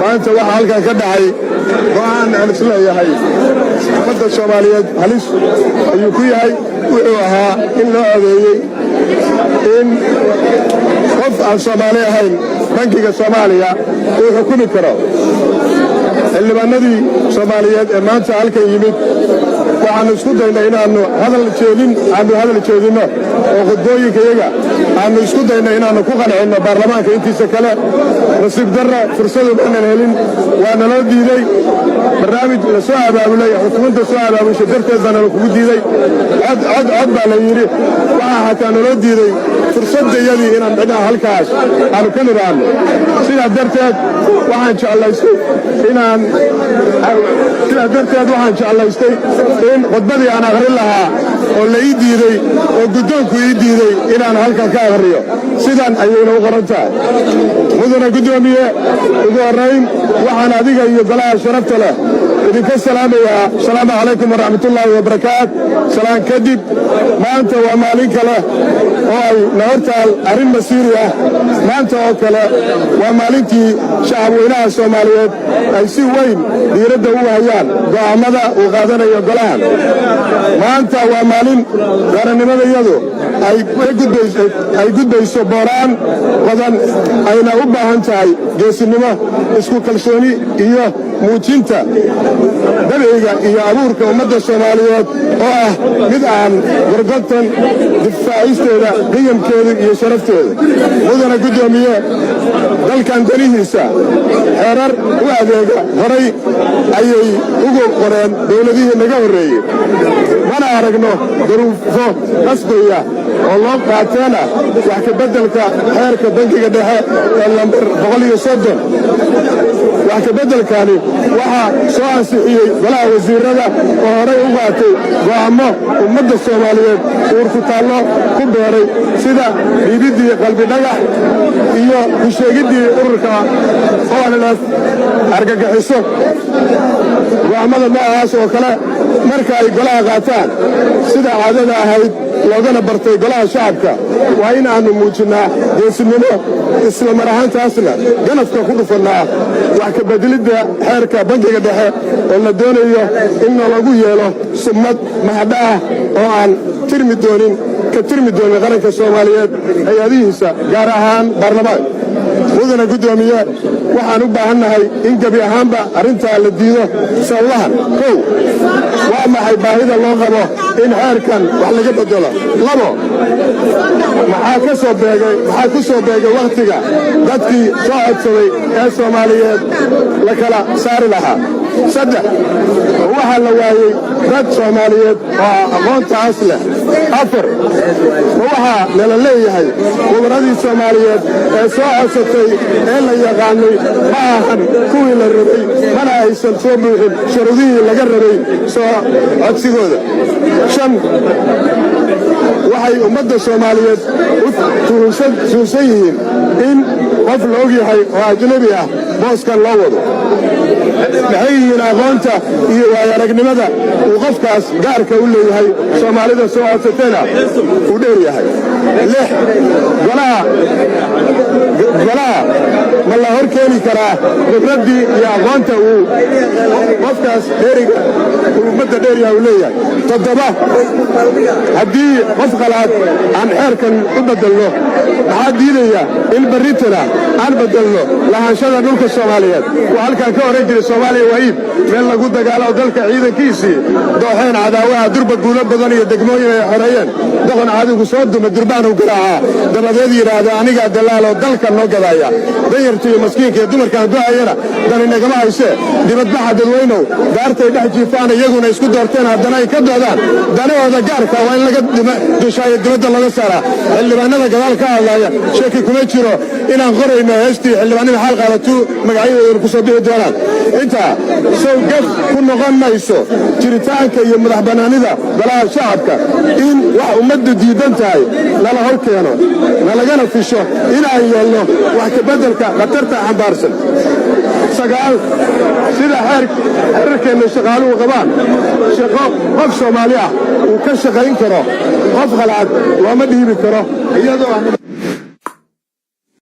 Maanta waxaa halkan ka dhacay go'aan aan isleeyahay ummadda Soomaaliyeed halis ayuu ku yahay. Wuxuu ahaa in loo adeeyey in qof aan Soomaali ahayn Bankiga Soomaaliya uu xukumi karo. Xildhibaanadii Soomaaliyeed ee maanta halkan yimid waxaannu isku daynay inaannu hadal jeedin, aannu hadal jeedinno oo khudbooyinkayaga aannu isku daynay inaannu ku qancinno baarlamaanka intiisa kale. Nasiib darro, fursadu maanan helin, waa naloo diiday. Barnaamij la soo abaabulay, xukuumadda soo abaabushay darteed baa nala kugu diiday. Cod, cod, cod baa la yidhi. Waxaa xataa naloo diiday fursaddayadii inaan micnaha halkaas aanu ka nidhaahno. Sidaa darteed waxaan jeclaystay in khudbadii aan akhrin lahaa oo la ii diiday oo guddoonku ii diiday inaan halkan ka akhriyo. Sidan ayayna u qoran tahay. Mudane guddoomiye, ugu horrayn waxaan adiga iyo golaha sharafta leh idinka salaamayaa asalaamu calaykum waraxmatullaahi wabarakaat. Salaan kadib, maanta waa maalin kale oo ay na hortaal arrin masiiri ah. Maanta oo kale waa maalintii shacabweynaha Soomaaliyeed ay si weyn diiradda u hayaan go'aammada uu qaadanayo golahan. Maanta waa maalin qarannimadayadu ay gudbayso booraan qodan, ayna u baahan tahay geesinimo, isku kalsooni iyo muujinta dabciga iyo abuurka ummadda Soomaaliyeed oo ah mid aan gorgortan difaacisteeda, qiyamkeeda iyo sharafteeda. Mudana guddoomiye, dalkan danihiisa xeerar u adeega horay ayay ugu qoreen dowladihii naga horreeyey, mana aragno duruufo qasbaya oo loo qaateena wax ka beddelka xeerka Bankiga Dhexe ee lambar 130. Wax ka beddelkani waxaa soo ansixiyey golaha wasiirada oo horay u qaatay go'aammo ummadda Soomaaliyeed uurkutaallo ku beeray, sida dhiibiddii Qalbi Dhagax iyo ku sheegiddii ururka ONLF argagixiso. Go'aammada noocaas oo kale marka ay golaha qaataan, sida caadada ahayd loogana bartay golaha shacabka, waa in aannu muujinnaa geesinimo, isla mar ahaantaasna ganafka ku dhufannaa wax ka bedelidda xeerka Bankiga Dhexe oo la doonayo in nalagu yeelo summad mahadha ah oo aan tirmi doonin, ka tirmi doonin qaranka Soomaaliyeed hay-adihiisa, gaar ahaan baarlamaanka. Mudana guddoomiye, waxaan u baahannahay in gebi ahaanba arrintaa la diido sababahan: Kow, waa maxay baahida loo qabo in xeerkan wax laga beddelo? Labo, maxaa ku soo beegay wakhtiga dadkii soo codsaday ee Soomaaliyeed la kala saari lahaa? Saddex, waxaa la waayey dad Soomaaliyeed oo aqoontaas leh? Afar, ma waxaa nala leeyahay khubaradii Soomaaliyeed ee soo codsatay ee la yaqaanay ma ahan kuwii la rabay, mana aysan soo buuxin shuruudihii laga rabay soo codsigooda? Shan, waxay ummadda Soomaaliyeed u tuhunsan yihiin in qof la og yahay oo ajnabi ah booskan loo wado. Maxay yihiin aqoonta iyo waayo-aragnimada uu qofkaas gaarka u leeyahay, Soomaalida soo codsatayna uu dheer yahay? Lix, golaha ma la hor keeni karaa khibraddii iyo aqoonta uu qofkaas dheeriga ummadda dheeryaha uu leeyahay? Toddoba, haddii qof qalaad aan xeerkan u beddelno, maxaa diidaya in barritana aan beddelno lahaanshada dhulka Soomaaliyeed? Waa halkaan ka oran jiray: Soomaaliya waa iib, meel lagu dagaalo, dalka ciidankiisii dooxeen cadaawaha, durba guulo badan iyo degmooyin ay xoreeyeen. Doqon caadigu soo duma durbaanu garaacaa, dabadeed yidhaahda: "Anigaa dalaaloo dalka noo gadaaya." Danyarta iyo maskiinka iyo dumarkaan go'ayana dani nagama haysee. Dibadbaxa dadweynow daartay dhex jiifaan iyaguna isku doorteen, haddana ay ka doodaan danahooda gaarka, waa in laga dushaayo, dibadda laga saaraa. Xildhibaanada gadaal ka hadlaaya, shaki kuma jiro inaan qorayno heestii xildhibaanada xaal qaadatu, magacyadoodana ku soo bixi doonaan. Intaa sow gaf ku noqon mayso jiritaanka iyo madax bannaanida golaha shacabka in wax ummaddu diidan tahay nala hor keeno, nalagana fisho inaan yeelno wax ka beddelka khatarta xambaarsan? Sagaal, sida xeerarkeenna shaqaaluhu qabaan, shaqo qof Soomaali ah uu ka shaqayn karo qof qalaad looma dhiibi karo, iyadoo